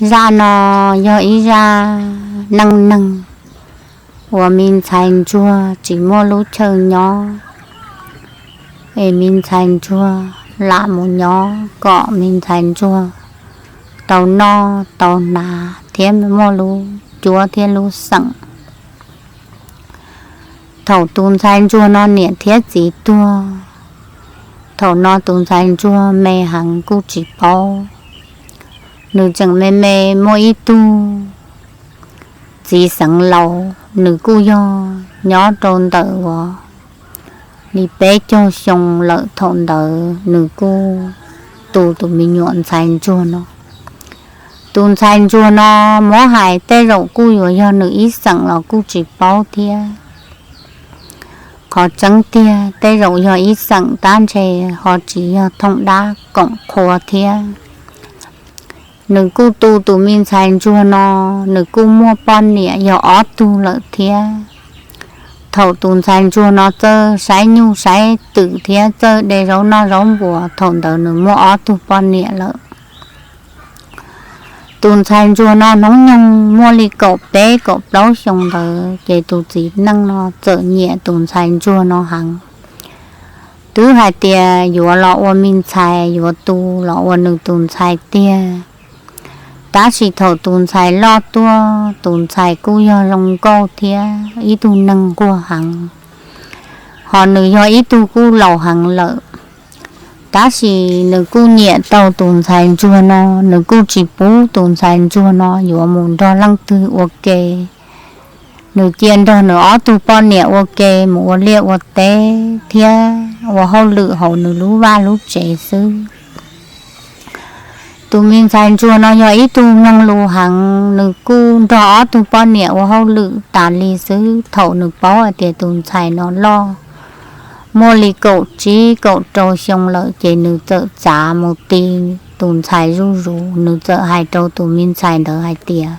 Zaj no yog ib zaj neej neeg uas me ntxhais ntsuag tsis muaj lub chaw nyob, es me ntxhais ntsuag lam mus nyob kom me ntxhais ntsuag tau noj tau hnav thiab muaj lub cuab thiab lub xeem. Thaum tus ntxhais ntsuag no niam thiab txiv tuag, thaum no tus ntxhais ntsuag me heev kuj tsis paub. Nws tseem me me muaj ib tug txiv xeev laus, nws kuj yog nyob rau ntawm uas li peb caug xyoo lawm. Thaum ntawd nws kuj tu tus me nyuam ntxhais ntsuag no. Tus ntxhais ntsuag no muab hais tej zaum kuj yuav yog nws ib xeem los kuj tsis paub thiab. Qhov tseeb tiag tej zaum yog ib xeem tab ntshe ho tsis yog thooj dab koom qhua thiab. Nws kuj tu tus me ntxhais ntsuag no, nws kuj muaj poj niam yog ob tug lawm thiab. Thaum tus ntxhais ntsuag no txawj saib nyuj saib twm thiab txawj de zaub noj zaub npuas, thaum ntawd nws muaj ob tug poj niam lawm. Tus ntxhais ntsuag no hnub nyoog muaj li kaum peb kaum plaub xyoo ntawd, ces tus txiv neej no txawm nyiam tus ntxhais ntsuag no heev. Twb hais tias yuav los ua me ntxhais, yuav tu los ua nws tus ntxhais tiag. Tab sis thaum tus ntxhais loj tuaj, tus ntxhais kuj yog zoo nkauj thiab ib tug neeg nquag heev, ho nws yog ib tug kuj laus heev lawm. Tab sis nws kuj nyiam tau tus ntxhais ntsuag no, nws kuj tsis pub tus ntxhais ntsuag no yuav mus nrog leej twg ua ke. Nws cia nrog nws ob tug poj niam ua ke mus ua liaj ua teb thiab ua hauj lwm hauv nws lub vaj lub tsev xwb. Tus me ntxhais ntsuag no yog ib tug mloog lus heev, nws kuj nrog ob tug poj niam ua hauj lwm tas li xwb. Thaum nws paub hais tias tus ntxhais no loj, muaj li kaum tsib kaum rau xyoo lawm, ces nws txawm txav mus ti tus ntxhais zuj zus. Nws txawm hais rau tus me ntxhais ntawd hais tias,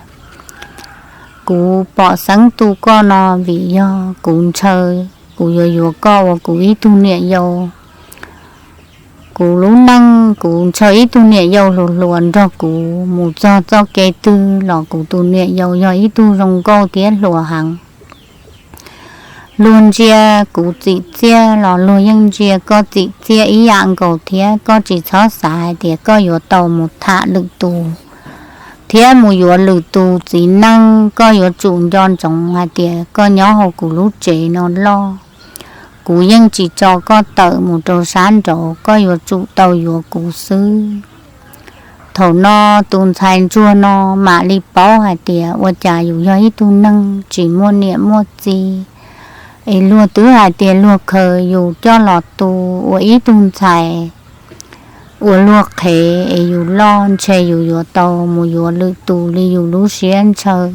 kuv pom xeeb tu koj no vim yog kuv ntshaw kuv yuav yuav koj ua kuv ib tug niam yau. Kuv lub neej kuv ntshaw ib tug niam yau hluas hluas nrog kuv mus txog txoj kev twg los kuv tus niam yau yog ib tug zoo nkauj thiab hluas heev. Luag ntsia kuv txim txiaj los luag yeej ntsia koj txim txiaj ib yam nkaus thiab. Koj tsis txhob xav hais tias koj yuav tau mus tham lwm tus thiab mus yuav lwm tus txiv neej. Koj yuav tsum nco ntsoov hais tias koj nyob hauv kuv lub tsev no loj, kuv yeej tsis tso koj tawm mus rau sab nraud, koj yuav tsum tau yuav kuv xwb. Thaum no tus ntxhais ntsuag no mam li paub hais tias ua cas yus yog ib tug neeg tsis muaj niam muaj txiv, es luag twb hais tias luag khaws yus coj los tu ua ib tug ntxhais ua luag qhev es yus loj ntshe yus yuav tau mus yuav lwm tus li yus lub siab ntshaw.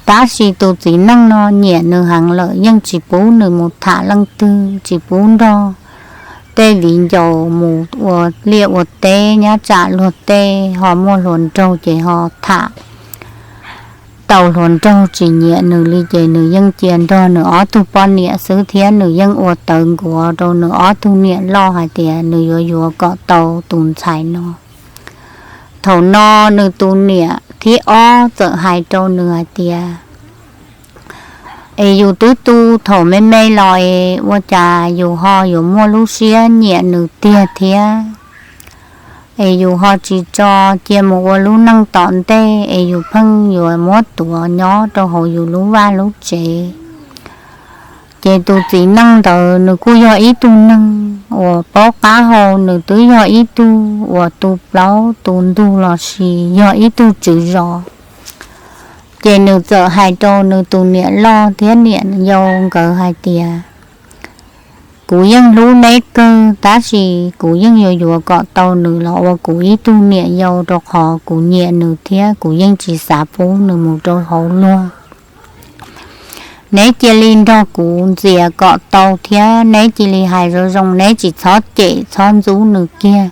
Tab sis tus txiv neej no nyiam nws heev lawm yeej tsis pub nws mus tham leej twg, tsis pub nrog tej viv ncaus mus ua liaj ua teb, nyob tsam luag tej ho muaj hluas nraug ces ho tham tau hluas nraug tsis nyiam nws li ces nws yeej cia nrog nws ob tug poj niam xwb thiab nws yeej ua tawv nkuav rau nws ob tug niam loj hais tias nws yuav yuav kom tau tus ntxhais no. Thaum no nws tus niam thib ob txawm hais rau nws hais tias, es yus twb tu thaum me me los es ua cas yus ho yuav muaj lub siab nyiam nws tiag thiab? Es yus ho tsis tso cia mus ua lub neej tom ntej es yus pheej yuav muab tuav nyob rau hauv yus lub vaj lub tsev. Ces tus txiv neej ntawd nws kuj yog ib tug neeg uas paub qab hau, nws twb yog ib tug uas tu plaub tu ntug los sis yog ib tug tswv zos. Ces nws txawm hais rau nws tus niam loj thiab niam yau nkawd hais tias, kuv yeej hlub neb kawg tab sis kuv yeej yuav yuav kom tau nws los ua kuv ib tug niam yau rau qhov kuv nyiam nws thiab kuv yeej tsis xav pub nws mus rau hauv luag. Neb cia li nrog kuv ntxias kom tau thiab neb cia li hais zoo zoo, neb tsis txhob cem txhob ntxub nws kiag.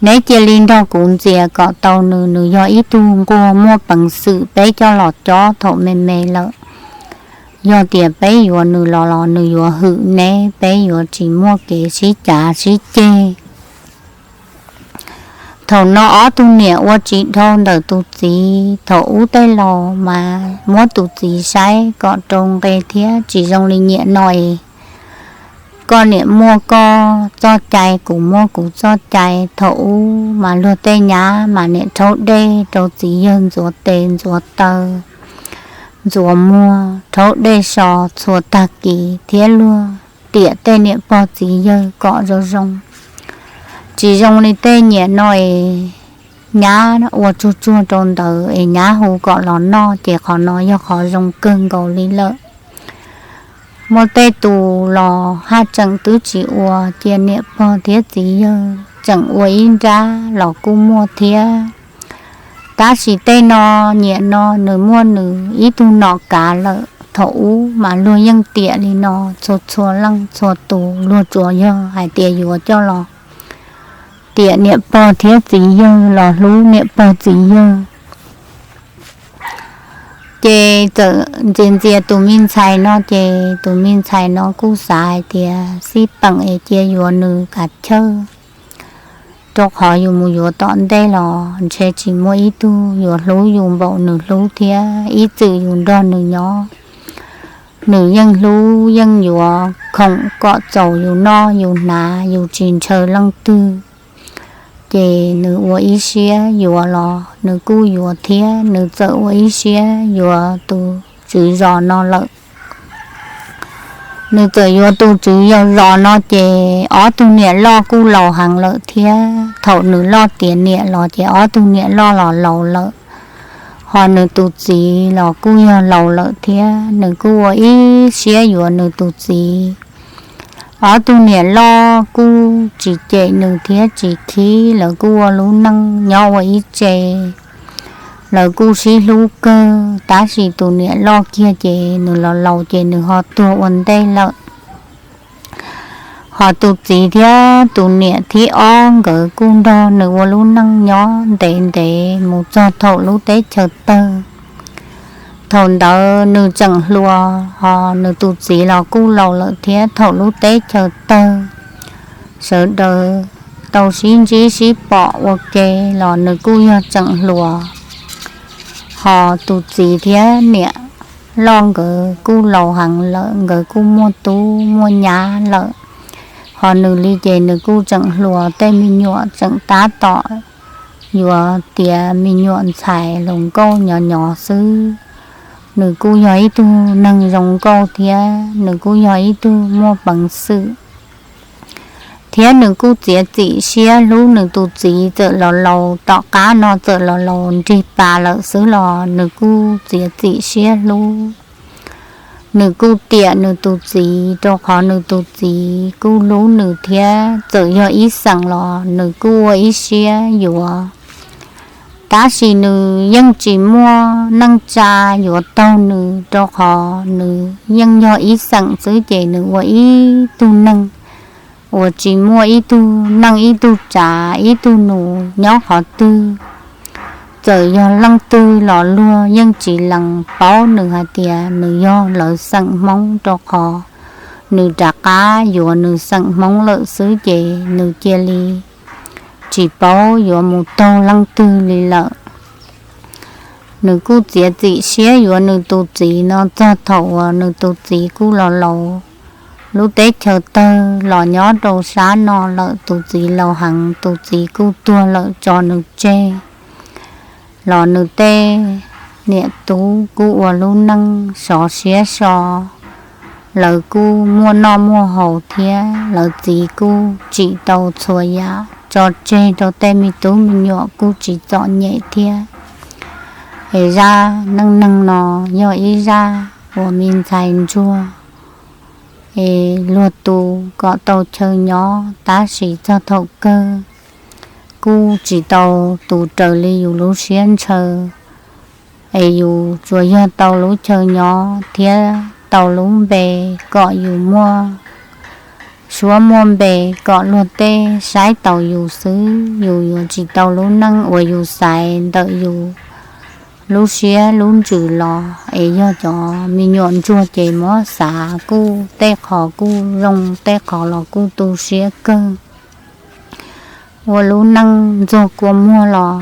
Neb cia li nrog kuv ntxias kom tau nws, nws yog ib tug nquag muaj peev xwm peb coj los cob thaum me me lawm. Yog tias peb yuav nws los los nws yuav hwm neb, peb yuav tsis muaj kev sib cav sib ceg. Thaum no ob tug niam ua tsis dhau ntawm tus txiv. Thaum ub tej laus mas muab tus txiv saib kom rau nqe thiab, tsis zoo li niaj no es koj niam muaj koj txoj cai, kuv muaj kuv txoj cai. Thaum ub mas luag tej nyab mas niam rhaub dej rau txiv yawg ntxuav tes ntxuav taw, ntxuav muag, rhaub dej so txhua tag kis thiab luag tiam tej niam pog txiv yawg kom zoo zoo. Tsis zoo li tej niaj no es nyab ua tsuag tsuag rau ntawd es nyab hu kom los noj, ces qhov no yog qhov zoo kawg nkaus li lawm. Muaj tej tus los haj tseem twb tsis ua, cia niam pog thiab txiv yawg tseem ua ib nrab los kuj muaj thiab. Tab sis tej no, niaj no nws muaj nws ib tug nom kav lawm. Thaum ub mas luag yeej tiam li no, txhua txhua leej txhua tus luag tsuas yog hais tias yuav coj los tiam niam pog thiab txiv yawg, los hlub niam pog txiv yawg. Ces txawm ntxias ntxias tus me ntxhais no, ces tus me ntxhais no kuj xav hais tias xij peem es cia yuav nws kav chawj, rau qhov yus mus yuav tom ntej los ntshe tsis muaj ib tug yuav hlub yus npaum nws hlub thiab. Ib txwm yus nrog nws nyob, nws yeej hlub yeej yuav khoom kom txaus yus noj yus hnav, yus tsis ntshaw leej twg. Ces nws ua ib siab yuav los nws kuj yuav thiab. Nws txawm ua ib siab yuav tus tswv zos no lawm. Nws txawm yuav tus tswv zos no, ces ob tug niam loj kuj laus heev lawm thiab. Thaum nws loj tiav niam los ces ob tug niam loj los laus lawm, ho nws tus txiv los kuj yog laus lawm thiab. Nws kuj ua ib siab yuav nws tus txiv. Ob tug niam loj kuj tsis cem nws thiab tsis khib, lawv kuj ua lub neej nyob ua ib tse, lawv kuj sib hlub kawg. Tab sis tus niam loj kiag ces nws los laus ces nws ho tuag ua ntej lawm. Ho tus txiv thiab tus niam thib ob nkawd kuj nrog nws ua lub neej nyob ntev ntev mus txog thaum lub teb chaws tawg. Thaum ntawd nws tseem hluas, ho nws tus txiv los kuj laus lawm thiab. Thaum lub teb chaws tawg, sawv daws tau sib ntsib sib pom ua ke los nws kuj yog tseem hluas. Ho tus txiv thiab niam loj nkawd kuj laus heev lawm, nkawd kuj muaj tub muaj nyab lawm. Ho nws li ces nws kuj tseem hluas, tej me nyuam tseem tab tom yuav tiav me nyuam ntxhais hluas nkauj nyob nyob xwb. Nws kuj yog ib tug neeg zoo nkauj thiab nws kuj yog ib tug muaj peev xwm, thiab nws kuj txiav txim siab hlub nws tus txiv. Txawm los laus tom qab no, txawm los laus nrig pas lawm xwb los nws kuj txiav txim siab hlub. Nws kuj tiam nws tus txiv, rau qhov nws tus txiv kuj hlub nws thiab. Txawm yog ib xeem los nws kuj ua ib siab yuav, tab sis nws yeej tsis muaj neej tsa yuav taug nws, rau qhov nws yeej yog ib xeem xwb ces nws ua ib tug neeg uas tsis muaj ib tug neej ib tug tsav ib tug nus nyob qhov twg. Txawm yog leej twg los luag yeej tsis lees paub nws hais tias nws yog lawv xeem Hmoob, rau qhov nws rov qab yuav nws xeem Hmoob lawm xwb ces nws cia li tsis paub yuav mus taug leej twg li lawm. Nws kuj txiav txim siab yuav nws tus txiv no txog thaum uas nws tus txiv kuj los laus, lub teb chaws tawg los nyob rau sab no lawm. Tus txiv laus heev, tus txiv kuj tuag lawm tso nws tseg. Los nws tej niam tub kuj ua lub neej sov siab so, lawv kuj muaj noj muaj haus thiab, lawv txiv kuj tsim tau txhua yam tso tseg rau tej me tub me nyuam kuj tsis txom nyem thiab. Es zaj neej neeg no yog ib zaj uas me ntxhais ntsuag es luag tu kom tau chaw nyob, tab sis txog thaum kawg kuj tsis tau tus raws li yus lub siab ntshaw, es yus tsuas yog tau lub chaw nyob thiab tau lub npe kom yus muaj suab muaj npe, kom luag tej saib taus yus xwb. Yus yuav tsis tau lub neej uas yus xaiv ntawm yus lub siab lub ntsws los. Es yog cov me nyuam ntsuag ces muab xav kuj tej qho kuj zoo, tej qho los kuj tu siab kawg. Ua lub neej ntxuag kua muag los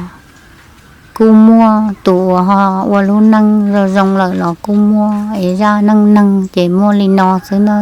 kuj muaj, tus uas ho ua lub neej zoo zoo lawm los kuj muaj, es zaj neej neeg ces muaj li no xwb na.